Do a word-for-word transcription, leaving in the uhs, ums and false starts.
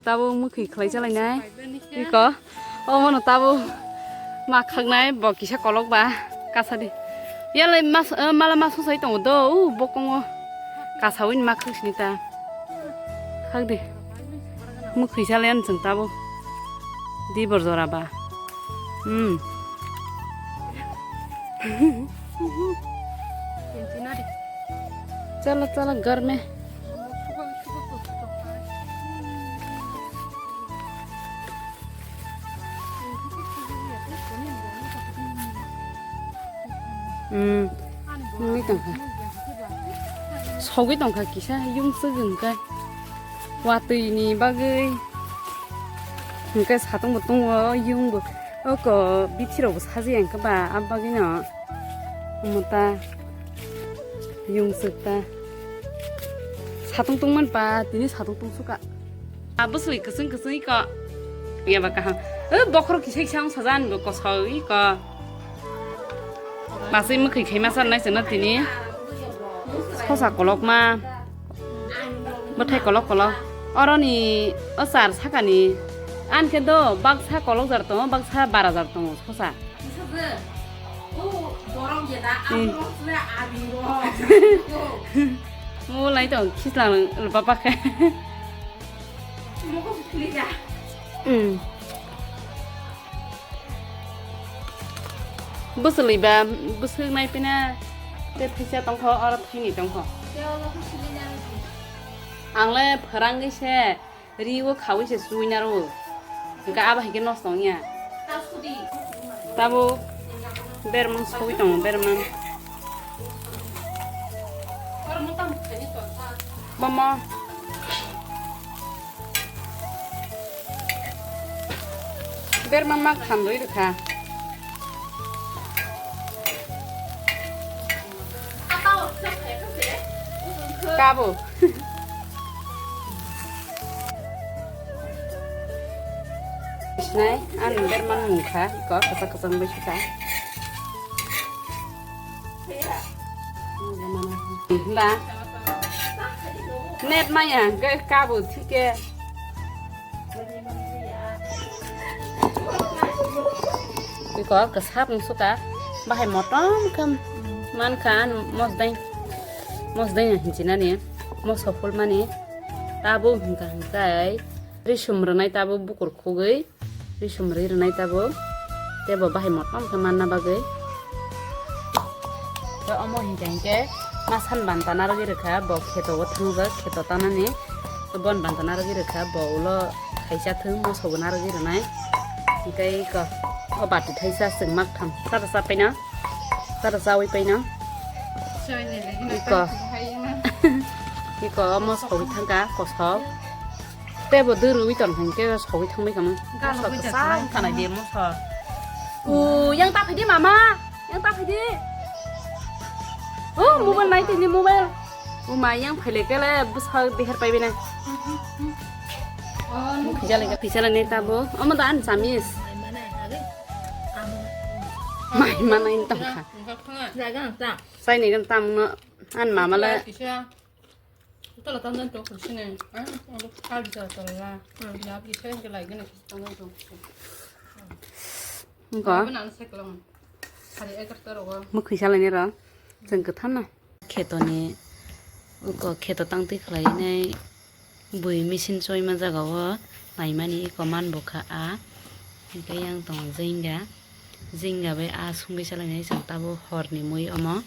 Tabuk mwkhwi khlai chalainai. Iko. Omono tabuk ma khaknai, bo kisa kolok ba. Kasa di. Yalai mas, eh, mala mas swsai tongo do. U bokongo. Kasawi ma khak sini ta. Khak di. Mwkhwi chalaiyan chwng tabuk. Di bor jora ba. Hmm. Chala, chala, garme. Hmm. Nungwi tongkha. Sogwi tongkha kisa, yung swk wngkha. Watwi ni bagwi. Hwnkhe satung bo tongo, yung bo. Oko bithi rok bo sajaya hwnkhe ba, abo bagwi no. Omo ta. Yung swk ta. Satung tongman pa, tini satung tong suka. A bwswi kwchwng kwchwng iko. Yaba kaham. O bokhorok kisa kisa wng sajani bo kosoi iko. Maswi mwkhwi khaima sanai chwngno tini. Sosa kolokma. Bwthai kolok kolok. Oroni o char sakani. Ankhe do baksa kolok jar tongo, baksa bara jar tongo sosa. Mo lai tong khislang baba khe. Hmm. Bwswlwi ba bwswk nai pina te thaisa tongkho oro thwini tongkho. Ang le phwrangwi se. Riwo khawi se suina ro. Hingke abo hingke nosto wngya. Tabo bermang sawi tongo, bermang. Bomo. Bermang mak thamrwi rwkha. Kabo. Sinai, ani berman mungkha, iko kwchak kwchang bai sita. Ba. Net maya, hwnkhe kabo thike. Iko kwsak wng suka, bahai motom khe mankha, ani mosdeng, mosdeng hinjinani, moso phulmani, tabuk hwnkha hwnkhe risum rwnai tabuk bukur khugwi. Risum ri rwnai tabuk. Tei bo bahai motom khe manna bagwi. Tei omo hinkhe hinkhe masan bantana rwgwi rwkha, bo kheto o thangjak, kheto tanani. Tei bon bantana rwgwi rwkha, bo ulo thaisa thwng moso bo narwgwi rwnai. Hinkhe iko o bati thaisa chwng maktham. Sara sa paina. Sara sawi paina. Iko. Iko omo sawi thangkha kosok. Tei bo dwrwi tong khe sogwi thangbai kamo. Galo Moso bwjak kwchang thang. Khana de moso. O, yang ta phaidi mama. Yang ta phaidi. O, mobile nai tini mobile. O ma yang phaile kele bwsa beher pai bina. Khijale ka khijale ne tabo. Omo da an samis. Mai mana tong kha. Jaga ta. Sai ne gan tam no an mama le. Kisa. Tala tandan to kusine. Ah, alo kali tala tala. Hmm. Ya, bisa yang kelai gini, tandan to kusine. Engko. Apa nak sekelang? Hari eker taro. Mukhi salai ni ro. Jeng kethan na. Kheto ni, engko kheto tang twi khlai nai. Bui machine choi ma jaga o. Nai mani eko man bukha a. Hingke yang tongo jengga. Jengga bai a sungwi salai nai chwng tabuk hor ni mui omo.